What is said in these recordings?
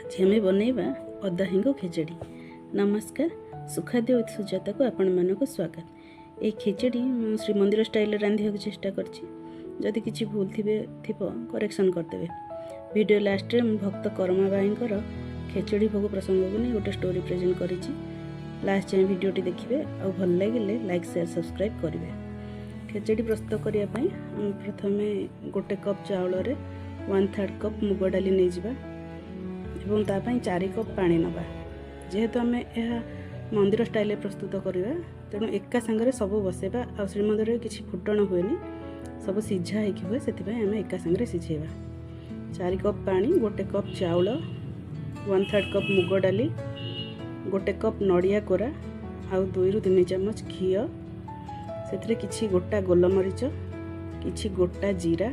ଆଜି ଆମେ ବନେଇବା ଅଦା ହେଙ୍ଗୁ ଖେଚେଡ଼ି। ନମସ୍କାର, ସୁଖାଦ୍ୟ ୱିଥ୍ ସୁଜାତାକୁ ଆପଣମାନଙ୍କୁ ସ୍ୱାଗତ। ଏହି ଖେଚେଡ଼ି ମୁଁ ଶ୍ରୀମନ୍ଦିର ଷ୍ଟାଇଲରେ ରାନ୍ଧିବାକୁ ଚେଷ୍ଟା କରିଛି। ଯଦି କିଛି ଭୁଲ ଥିବ, କରେକ୍ସନ୍ କରିଦେବେ। ଭିଡ଼ିଓ ଲାଷ୍ଟରେ ମୁଁ ଭକ୍ତ କରମାବାଇଙ୍କର ଖେଚେଡ଼ି ଭୋଗ ପ୍ରସଙ୍ଗକୁ ନେଇ ଗୋଟେ ଷ୍ଟୋରି ପ୍ରେଜେଣ୍ଟ କରିଛି। ଲାଷ୍ଟ ଯାଏଁ ଭିଡ଼ିଓଟି ଦେଖିବେ ଆଉ ଭଲ ଲାଗିଲେ ଲାଇକ୍, ସେୟାର, ସବସ୍କ୍ରାଇବ୍ କରିବେ। ଖେଚେଡ଼ି ପ୍ରସ୍ତୁତ କରିବା ପାଇଁ ଆମେ ପ୍ରଥମେ 1 କପ୍ ଚାଉଳରେ 1/3 କପ୍ ମୁଗ ଡାଲି ନେଇଯିବା ଏବଂ ତା ପାଇଁ 4 କପ୍ ପାଣି ନେବା। ଯେହେତୁ ଆମେ ଏହା ମନ୍ଦିର ଷ୍ଟାଇଲରେ ପ୍ରସ୍ତୁତ କରିବା, ତେଣୁ ଏକା ସାଙ୍ଗରେ ସବୁ ବସେଇବା। ଆଉ ଶ୍ରୀମନ୍ଦିରରେ କିଛି ଫୁଟଣ ହୁଏନି, ସବୁ ସିଝା ହେଇକି ହୁଏ, ସେଥିପାଇଁ ଆମେ ଏକା ସାଙ୍ଗରେ ସିଝେଇବା। 4 କପ୍ ପାଣି, 1 କପ୍ ଚାଉଳ, 1/3 କପ୍ ମୁଗ ଡାଲି, 1 କପ୍ ନଡ଼ିଆ କୋରା ଆଉ 2ରୁ 3 ଚାମଚ ଘିଅ। ସେଥିରେ କିଛି ଗୋଟା ଗୋଲମରିଚ, କିଛି ଗୋଟା ଜିରା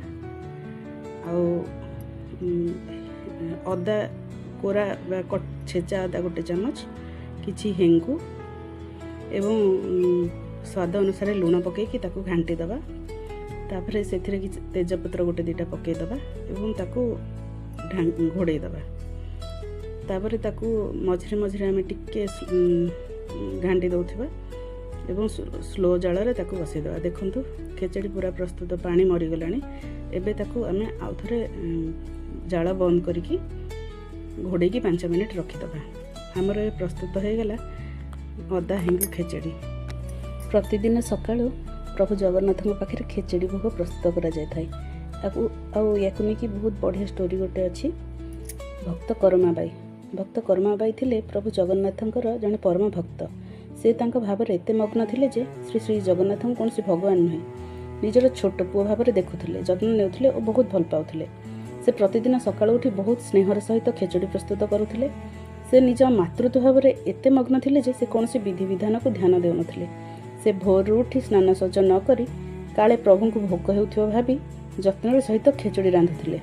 ଆଉ ଅଦା କୋରା ବା ଛେଚା ଅଦା 1 ଚାମଚ, କିଛି ହେଙ୍ଗୁ ଏବଂ ସ୍ୱାଦ ଅନୁସାରେ ଲୁଣ ପକାଇକି ତାକୁ ଘାଣ୍ଟି ଦେବା। ତାପରେ ସେଥିରେ କିଛି ତେଜପତ୍ର ଗୋଟେ ଦୁଇଟା ପକାଇଦେବା ଏବଂ ତାକୁ ଘୋଡ଼େଇ ଦେବା। ତାପରେ ତାକୁ ମଝିରେ ମଝିରେ ଆମେ ଟିକେ ଘାଣ୍ଟି ଦେଉଥିବା ଏବଂ ସ୍ଲୋ ଜାଳରେ ତାକୁ ବସେଇଦେବା। ଦେଖନ୍ତୁ, ଖେଚେଡ଼ି ପୁରା ପ୍ରସ୍ତୁତ, ପାଣି ମରିଗଲାଣି। ଏବେ ତାକୁ ଆମେ ଆଉଥରେ ଜାଳ ବନ୍ଦ କରିକି ଘୋଡ଼େଇକି 5 ମିନିଟ୍ ରଖିଦେବା। ଆମର ଏବେ ପ୍ରସ୍ତୁତ ହୋଇଗଲା ଅଦା ହେଙ୍ଗୁ ଖେଚେଡ଼ି। ପ୍ରତିଦିନ ସକାଳୁ ପ୍ରଭୁ ଜଗନ୍ନାଥଙ୍କ ପାଖରେ ଖେଚେଡ଼ି ଭୋଗ ପ୍ରସ୍ତୁତ କରାଯାଇଥାଏ। ଆଉ ୟାକୁ ନେଇକି ବହୁତ ବଢ଼ିଆ ଷ୍ଟୋରି ଗୋଟେ ଅଛି। ଭକ୍ତ କରମାବାଇ। ଭକ୍ତ କରମାବାଇ ଥିଲେ ପ୍ରଭୁ ଜଗନ୍ନାଥଙ୍କର ଜଣେ ପରମ ଭକ୍ତ। ସେ ତାଙ୍କ ଭାବରେ ଏତେ ମଗ୍ନ ଥିଲେ ଯେ ଶ୍ରୀ ଶ୍ରୀ ଜଗନ୍ନାଥଙ୍କୁ କୌଣସି ଭଗବାନ ନୁହେଁ, ନିଜର ଛୋଟ ପୁଅ ଭାବରେ ଦେଖୁଥିଲେ, ଯତ୍ନ ନେଉଥିଲେ ଓ ବହୁତ ଭଲ ପାଉଥିଲେ। ସେ ପ୍ରତିଦିନ ସକାଳୁ ଉଠି ବହୁତ ସ୍ନେହର ସହିତ ଖେଚୁଡ଼ି ପ୍ରସ୍ତୁତ କରୁଥିଲେ। ସେ ନିଜ ମାତୃତ୍ୱ ଭାବରେ ଏତେ ମଗ୍ନ ଥିଲେ ଯେ ସେ କୌଣସି ବିଧିବିଧାନକୁ ଧ୍ୟାନ ଦେଉନଥିଲେ। ସେ ଭୋରରୁ ଉଠି ସ୍ନାନ ଶୌଚ ନ କରି କାଳେ ପ୍ରଭୁଙ୍କୁ ଭୋକ ହେଉଥିବ ଭାବି ଯତ୍ନର ସହିତ ଖେଚୁଡ଼ି ରାନ୍ଧୁଥିଲେ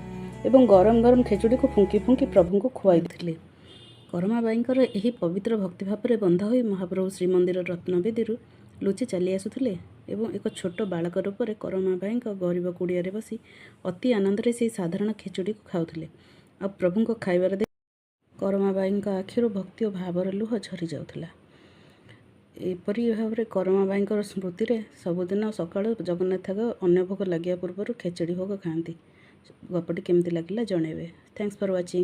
ଏବଂ ଗରମ ଗରମ ଖେଚୁଡ଼ିକୁ ଫୁଙ୍କି ଫୁଙ୍କି ପ୍ରଭୁଙ୍କୁ ଖୁଆଇଥିଲେ। କରମାବାଇଙ୍କର ଏହି ପବିତ୍ର ଭକ୍ତି ଭାବରେ ବନ୍ଧା ହୋଇ ମହାପ୍ରଭୁ ଶ୍ରୀମନ୍ଦିର ରତ୍ନବେଦୀରୁ ଲୁଚି ଚାଲି ଆସୁଥିଲେ ଏବଂ ଏକ ଛୋଟ ବାଳକ ରୂପରେ କରମାବାଇଙ୍କ ଗରିବ କୁଡ଼ିଆରେ ବସି ଅତି ଆନନ୍ଦରେ ସେହି ସାଧାରଣ ଖେଚୁଡ଼ିକୁ ଖାଉଥିଲେ। ଆଉ ପ୍ରଭୁଙ୍କ ଖାଇବାର ଦେଖି କରମାବାଇଙ୍କ ଆଖିରୁ ଭକ୍ତି ଓ ଭାବର ଲୁହ ଝରି ଯାଉଥିଲା। ଏପରି ଭାବରେ କରମାବାଇଙ୍କର ସ୍ମୃତିରେ ସବୁଦିନ ସକାଳୁ ଜଗନ୍ନାଥଙ୍କ ଅନ୍ୟ ଭୋଗ ଲାଗିବା ପୂର୍ବରୁ ଖେଚେଡ଼ି ଭୋଗ ଖାଆନ୍ତି। ଗପଟି କେମିତି ଲାଗିଲା ଜଣାଇବେ। Thanks for watching.